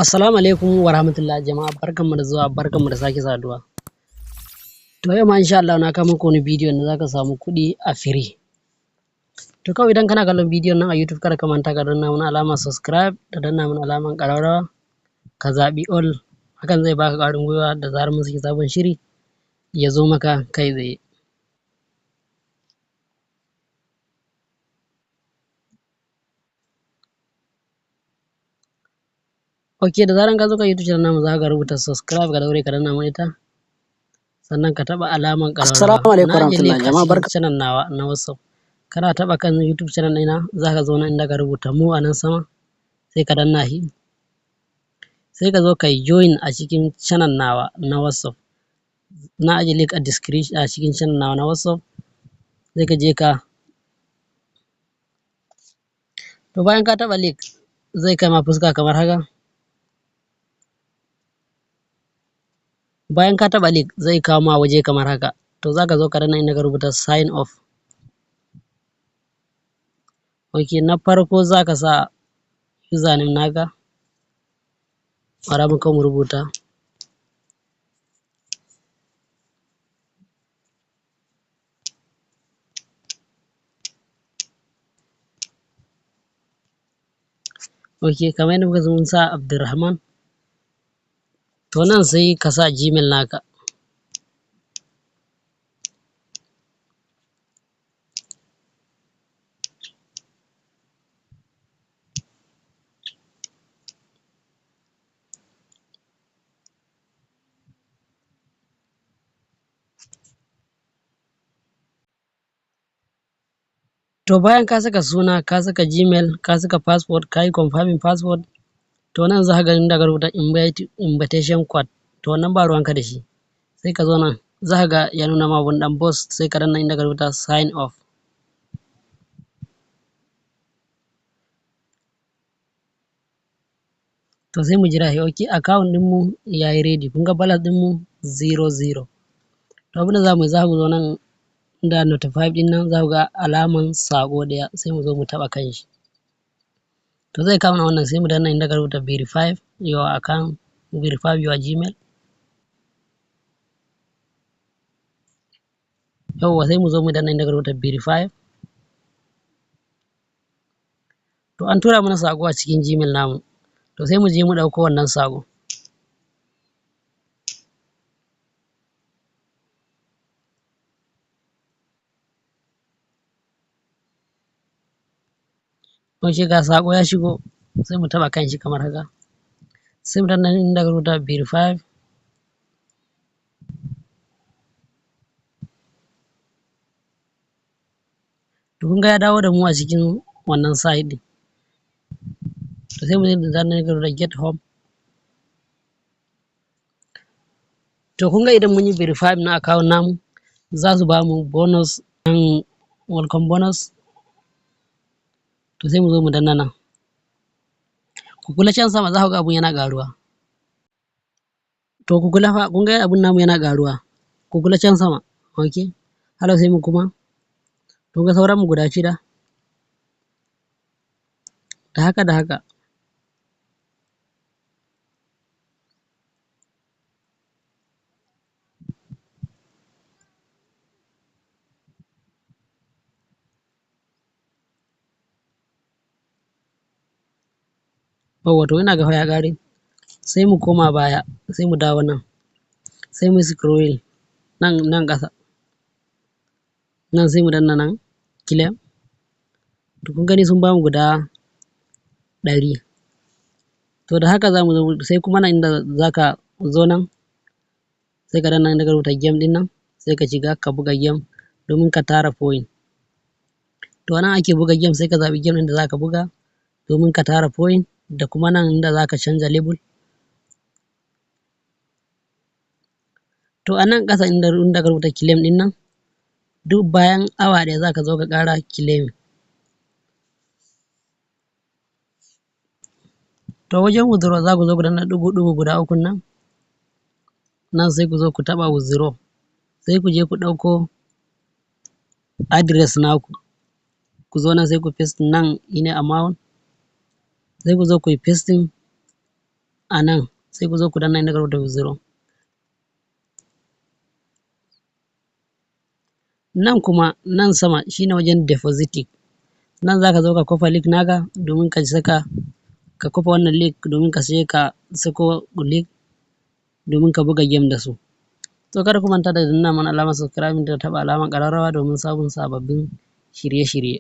Assalamu alaikum wa rahmatullahi jama'a, barkanmu da zuwa, barkanmu da sake saduwa. To yau ma insha Allah na kawo muku wani bidiyon da zaka samu kuɗi a free. To kawai idan kana kallon bidiyon nan a YouTube, kada ka manta ka danna mana alamar subscribe da danna mana alamar ƙararrawa, ka zaɓi all. Hakan zai baka ƙwarin gwiwa da zarar mun saki sabon shiri ya zo maka kai tsaye. Ok, da zaran ka zo kan YouTube channel namu, za ka rubuta subscribe, ka daure ka danna mana ita. Sannan ka taɓa alamar ƙararrawa. Assalamu alaikum Na ajiye link warahmatullahi a jama'a cikin barka. channel nawa na WhatsApp. Kana taɓa kan YouTube channel ɗina, za ka zo nan inda ka rubuta mu a nan sama, sai ka danna shi. Sai ka zo ka yi join a cikin channel nawa na WhatsApp. Na ajiye link a description a cikin channel nawa na WhatsApp. Sai ka je ka. To bayan ka taɓa link, zai kai ma fuska kamar haka. Bayan ka taɓa link, zai kawo ma waje kamar haka. To za ka zo ka danna inda ka rubuta sign up. Ok, na farko za ka sa username naka. Bara mu mu rubuta. Ok, kamar yadda muka mun sa Abdulrahman. To nan sai ka sa Gmail naka. To bayan ka saka suna, ka saka Gmail, ka saka password, ka yi confirming password, to nan za ka ga inda ka rubuta invitation code. To wannan ba ruwanka da shi. Sai ka zo nan, za ka ga ya nuna ma wani ɗan box, sai ka danna inda ka rubuta sign up. To sai mu jira shi. Ok, account ɗinmu ya yi ready. Kun ga balance ɗinmu 00. To abin da za mu yi, za mu zo nan da notify ɗin nan, za ku ga alaman saƙo ɗaya, sai mu zo mu taɓa kan shi. To zai kawo mana wannan, sai mu danna inda ka rubuta verify your account, verify your Gmail. Yauwa, sai mu zo mu danna inda ka rubuta verify. To an tura mana saƙo a cikin Gmail namu. To sai mu je mu ɗauko wannan saƙo. Ok, ga saƙo ya shigo, sai mu taɓa kan shi kamar haka. Sai mu danna inda ka rubuta verify. To kun ga ya dawo da mu a cikin wannan site ɗin. To sai mu je mu danna inda ka rubuta get home. To kun ga idan mun yi verify na account namu, za su ba mu bonus, welcome bonus. To sai mu zo mu danna nan. Ku kula, can sama za ku ga abun yana ƙaruwa. To ku kula fa, kun ga abun namu yana ƙaruwa. Ku kula can sama. Ok. Hala sai mu kuma. Kun ga sauran mu guda shida. Da haka da haka. Yauwa, to ina ga fa ya ƙare. Sai mu koma baya, sai mu dawo nan. Sai mu scrolling nan nan ƙasa. Nan sai mu danna nan claim. To kun gani sun bamu guda 100. To da haka za mu zo, sai kuma nan inda za ka zo nan, sai ka danna inda ka rubuta game ɗin nan, sai ka shiga ka buga game domin ka tara point. To nan ake buga game, sai ka zaɓi game ɗin da za ka buga domin ka tara point, da kuma nan inda za ka canza level. To a nan ƙasa inda ka rubuta claim ɗin nan, duk bayan awa ɗaya za ka zo ka ƙara claim. To wajen withdraw, za ku zo ku danna ɗigo-ɗigo guda ukun nan. Nan sai ku zo ku taɓa withdraw. Sai ku je ku ɗauko address naku. Ku zo nan, sai ku paste nan ine amount. Sai ku zo ku yi pasting. A nan sai ku zo ku danna inda aka rubuta withdraw. Nan kuma nan sama shine wajen depositing. Nan zaka zo ka kwafa link naka domin ka saka, ka kwafa wannan link domin ka sai ka sako link domin ka buga game da su. To, kada ku manta da danna mana alamar subscribe da taɓa alamar ƙararrawa domin samun sababbin shirye-shirye.